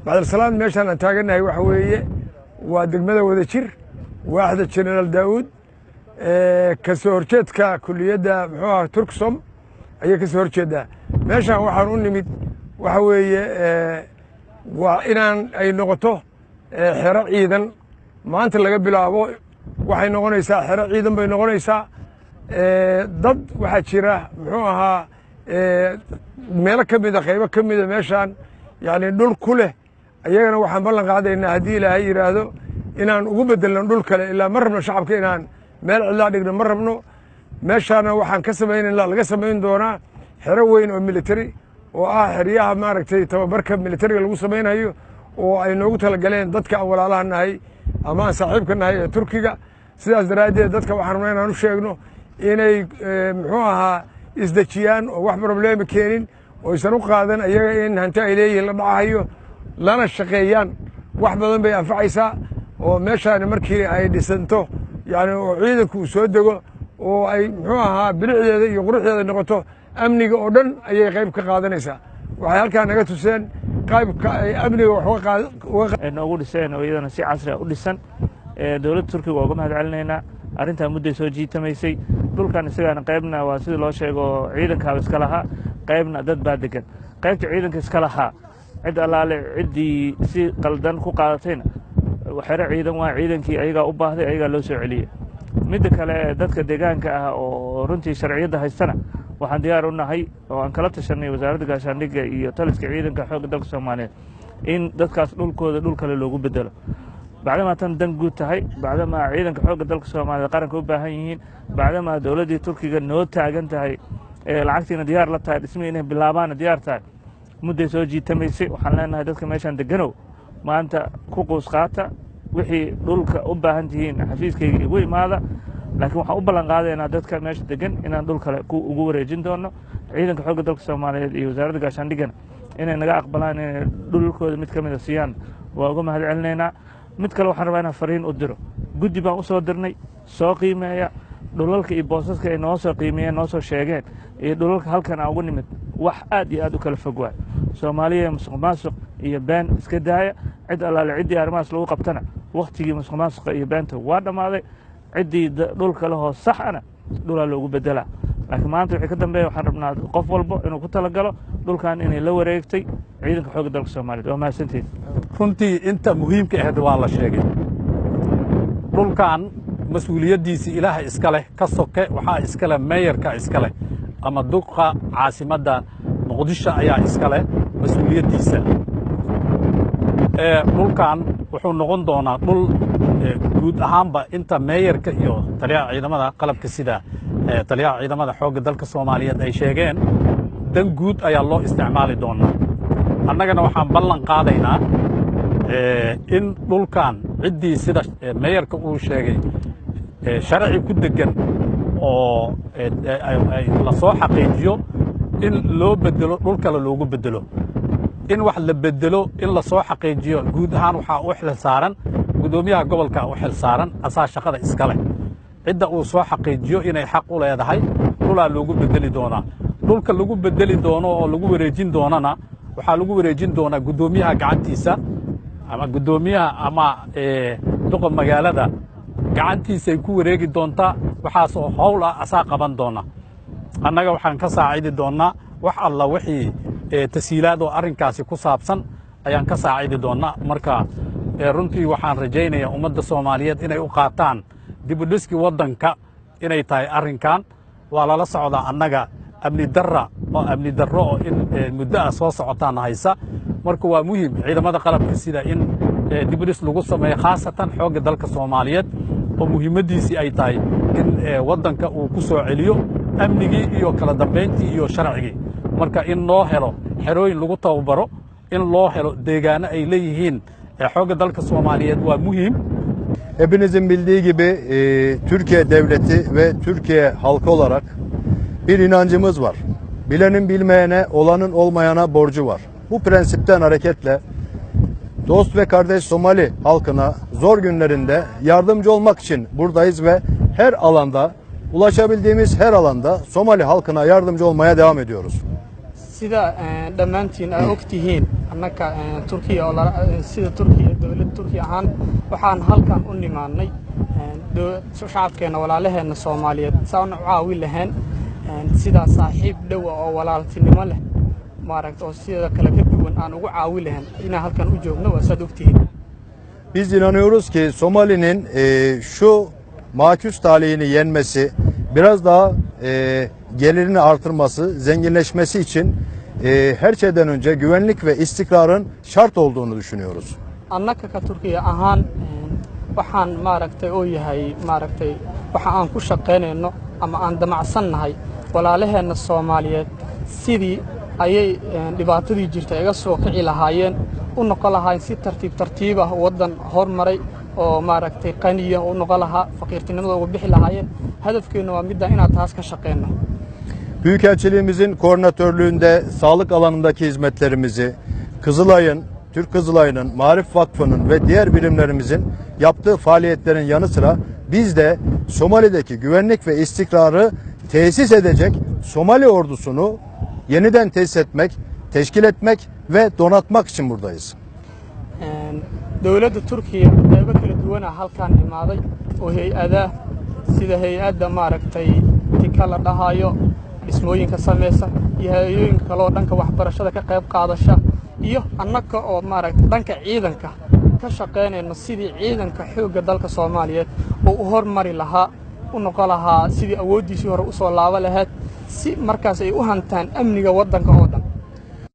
Bacdalsalaan, meeshaan aan taagannahay waxa weeye waa degmada Wadajir, waaxda Jenaraal Daa'uud, ka soo horjeedka kuliyadda, muxuu aha, Turksom ayay ka soo horjeeddaa. Meeshaan waxaan u nimid waxa weeye waa inaan ay noqoto xero ciidan. Maanta laga bilaabo waxay noqonaysaa xero ciidan bay noqonaysaa. Dad waxaa jira, muxuu ahaa, meelo ka mida, qaybo ka mida meeshaan, yacni dhul ku leh. Ayagana waxaan ballan qaadaynaa, haddii Ilaahay yidhaahdo, inaan ugu bedelno dhul kale. Ilaa ma rabno shacabka inaan meel cidlaa dhigno, ma rabno. Meeshaana waxaan ka samaynayna, laga samayn doonaa xero weyn oo military oo ah, xeryaha, maaragtay, tababarka militariga lagu samaynayo oo ay noogu talagaleen dadka aan walaalaha nahay ama aan saaxiibka nahay ee Turkiga. Sidaas daraaddeed dadka waxaan rabnaa inaan u sheegno inay, muxuu ahaa, isdejiyaan oo wax problem keenin oo aysan u qaadan ayaga in hanti ay leeyihiin la dhacahayo, lana shaqeeyaan. Wax badan bay anfacaysaa oo meeshaani markii ay dhisanto, yani, oo ciidanku uu soo dego oo ay, muxuu ahaa, bilicdeeda iyo quruxdeeda noqoto, amniga oo dhan ayay qayb ka qaadanaysaa. Waxay halkaa naga tuseen qaybka ay amniga wax uga Noogu dhiseen oo iyadana si casri ah u dhisan. Dowladda Turkiga waa uga mahad celinaynaa arrintaa. Mudday soo jiitamaysay dhulkan. Isagaana qaybna waa sidii loo sheego ciidankaaba iska lahaa, qaybna dad baa degan. Qaybta ciidanka iska lahaa, cid allaale ciddii si qaldan ku qaadatayna, xero ciidan waa, ciidankii ayagaa u baahday, ayagaa loo soo celiyey. Midda kale, dadka deegaanka ah oo runtii sharciyadda haystana, waxaan diyaar u nahay oo aan kala tashanay Wasaaradda Gaashaandhigga iyo taliska Ciidanka Xoogga Dalka Soomaaliyeed in dadkaas dhulkooda dhul kale loogu bedelo, bacdamaa tan dan guud tahay, bacdamaa ciidanka xoogga dalka Soomaaliyeed qaranka u baahan yihiin, bacdamaa dowladdii Turkiga noo taagan tahay, lacagtiina diyaar la tahay, dhismihii inay bilaabaanna diyaar tahay. Mudday soo jiitamaysay. Waxaan leenahay dadka meeshaan deganow, maanta ku quus qaata. Wixii dhulka u baahan tihiin xafiiskayga igu imaada, laakiin waxaan u ballan qaadaynaa dadka meesha degan inaan dhul kale ku ugu wareejin doono. Ciidanka Xoogga Dalka Soomaaliyeed iyo Wasaaradda Gaashaandhiggana inay naga aqbalaan inay dhulkooda mid ka mida siiyaan waa uga mahad celinaynaa. Mid kale waxaan rabaa inaan fariin u diro. Guddi baan u soo dirnay soo qiimeeya dhulalka iyo boosaska. Ay noo soo qiimeeyeen, noo soo sheegeen iyo dhulalka halkan aan ugu nimid wax aad iyo aad u kala fog waay. Soomaaliya, musuq maasuq iyo been iska daaya. Cid allaale ciddii arrimahaas lagu qabtana, wakhtigii musuq maasuqa iyo beenta waa dhammaaday. Ciddii dhulka lehoo sax ana dhulaa loogu bedelaa, laakiin maanta wixii ka dambeeya waxaan rabnaa qof walbo inuu ku talagalo dhulkan inay la wareegtay Ciidanka Xoogga Dalka Soomaaliyeed. Waa mahadsantihin. Runtii inta muhiimka ahayd waa la sheegay. Dhulkan mas-uuliyaddiisii Ilaaha iska leh ka soke, waxaa iska leh meeyarka iska leh ama duqa caasimadda Muqdisho ayaa iska leh mas-uuliyaddiisa. Dhulkan wuxuu noqon doonaa dhul guud ahaanba inta meeyarka iyo taliyaha ciidamada qalabka sida, taliyaha Ciidamada Xoogga Dalka Soomaaliyeed ay sheegeen, dan guud ayaa loo isticmaali doonaa. Annagana waxaan ballan qaadaynaa in dhulkan ciddii sida meeyarka uu sheegay sharci ku deggan oo la soo xaqiijiyo in loo bedelo, dhul kale loogu bedelo. In wax la bedelo, in la soo xaqiijiyo, guud ahaan waxaa u xil saaran guddoomiyaha gobolka u xil saaran, asaa shaqada iska leh. Cidda uu soo xaqiijiyo inay xaq u leedahay dhulaa loogu bedeli doonaa. Dhulka lagu bedeli doono oo lagu wareejin doonana waxaa lagu wareejin doonaa guddoomiyaha gacantiisa ama guddoomiyaha ama duqa magaalada gacantiisay ku wareegi doontaa. Waxaasoo hawl ah asaa qaban doona. Annaga waxaan ka saacidi doonnaa wax alla wixii tasiilaad oo arrinkaasi ku saabsan ayaan ka saacidi doonnaa. Marka runtii waxaan rajaynayaa ummadda Soomaaliyeed inay u qaataan dibudhiskii waddanka inay tahay arrinkan. Waa lala socdaa, annaga amni darra oo amni darro oo in muddo ah soo socotaana haysa. Marka waa muhiim ciidamada qalabka sida in dibudhis lagu sameeyo, khaasatan Xoogga Dalka Soomaaliyeed oo muhiimaddiisii ay tahay in waddanka uu ku soo celiyo amnigii iyo kala dambayntii iyo sharcigii. Marka in loo helo xerooyin lagu tababaro, in loo helo deegaano ay leeyihiin Xoogga Dalka Soomaaliyeed waa muhiim. Hepinizin bildiği gibi Türkiye devleti ve Türkiye halkı olarak bir inancımız var. Bilenin bilmeyene, olanın olmayana borcu var. Bu prensipten hareketle dost ve kardeş Somali halkına zor günlerinde yardımcı olmak için buradayız ve her alanda, ulaşabildiğimiz her alanda Somali halkına yardımcı olmaya devam ediyoruz. Sida dhammaantiin aa og tihiin Annaka Turkiya oo sida Turkiya, dowladda Turkiya ahaan, waxaan halkan u nimaannay shacabkeenna, walaalaheenna Soomaaliyeed saan u caawin lahayn, sidaa saaxiib dhowa oo walaaltinimo leh, maaragta, oo sida kale ka duwan aan ugu caawin lahayn inaan halkan u joogno, waa saad ogtihiin. Biz inanıyoruz ki Somali'nin şu maküs talihini yenmesi, biraz daha gelirini artırması, zenginleşmesi için her şeyden önce güvenlik ve istikrarın şart olduğunu düşünüyoruz. Annaka ka Turkiya ahaan waxaan, maaragtay, oo yahay, maaragtay, waxa aan ku shaqaynayno ama aan damacsannahay walaalaheenna Soomaaliyeed sidii ayay dhibaatadii jirta iga soo kici lahaayeen, u noqon lahaayeen si tartiib tartiib ah waddan hormaray oo, maaragtay, qaniya u noqon lahaa, faqiirtinimada uga bixi lahaayeen. Hadafkeennu waa middaa, inaan taas ka shaqayno. Büyükelçiliğimizin koordinatörlüğünde sağlık alanındaki hizmetlerimizi Kızılay'ın, Türk Kızılay'ın, Maarif Vakfı'nın ve diğer birimlerimizin yaptığı faaliyetlerin yanı sıra biz de Somali'deki güvenlik ve istikrarı tesis edecek Somali ordusunu yeniden tesis etmek, teşkil etmek ve donatmak için buradayız. Dowladda Turkiya qaybo kala duwana halkaan imaaday oo hay-ada, sida hay-adda, maaragtay, TİKA la dhahayo, dhismooyinka samaysa, iyo hay-ooyinka kale oo dhanka waxbarashada ka qayb qaadasha, iyo annaka oo, maaragtay, dhanka ciidanka ka shaqaynayno sidii ciidanka xoogga dalka Soomaaliyeed oo u hormari lahaa, u noqon lahaa sidii awooddiisii hore u soo laaba lahayd, si markaas ay u hantaan amniga waddanka oo dhan.